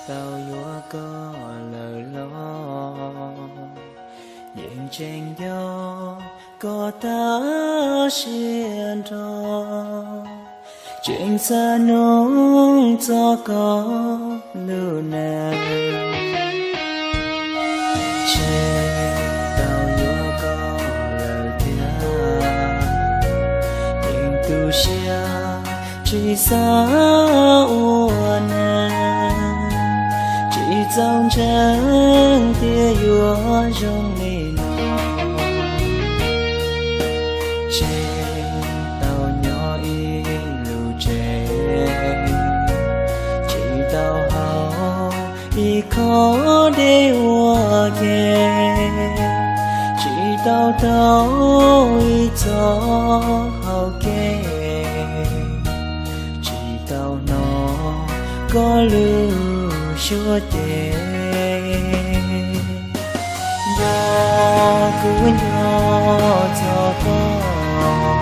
tau yuav koj lawm los, yeej tseem nco koj tag siab nrho, tseem xav nug txog koj lub neej. Tseem tau yuav koj lawm thiab, yeej tu siab tsis xav ua neej, tsis txaus ntseeg tias yuav zoo li no. Tseem tau nyob ib lub tsev, tsis tau haus ib khob dej ua ke, tsis tau taug ib txoj hau kev, tsis tau hnov koj lub suab ceg. Nco kuv nco txog koj,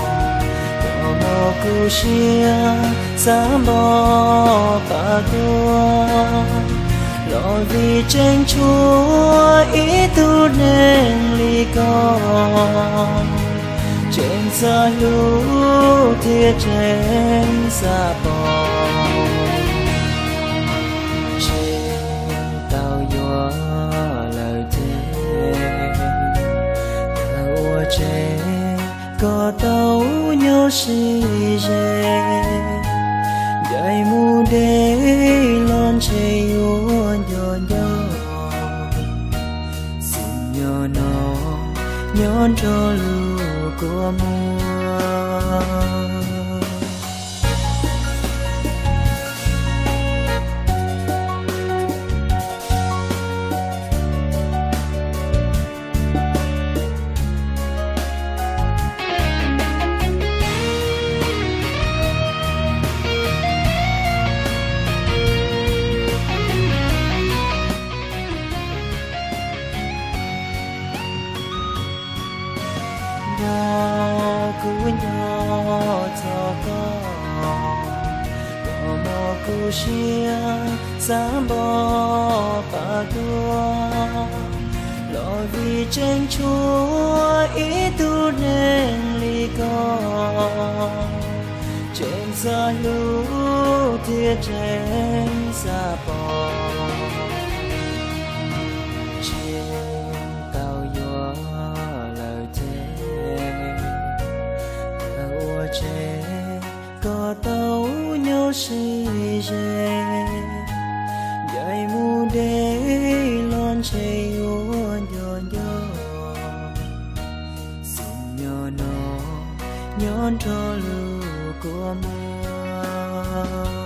koj muab kuv siab xav npog pam tuag, los vim tseem tshuav ib tug neeg li koj, tseem xav hlub thiab tseem xav pom. Tseem tau yuav lawm thiab, thaum ua tsev koj tau nyob sib ze, ncaim mus deb los ntshe yuav nco nco, xwm nyob no nyob nrog lub kua muag. Nco kuv nco txog koj, koj muab kuv siab xav npog pam tuag, los vim tseem tshuav ib tug neeg li koj, tseem xav hlub thiab tseem xav pom. Tseem tau yuav lawm thiab, thaum ua tsev koj tau nyob sib ze, ncaim mus deb los ntshe yuav nco nco, xwm nyob no nyob nrog lub kua muag.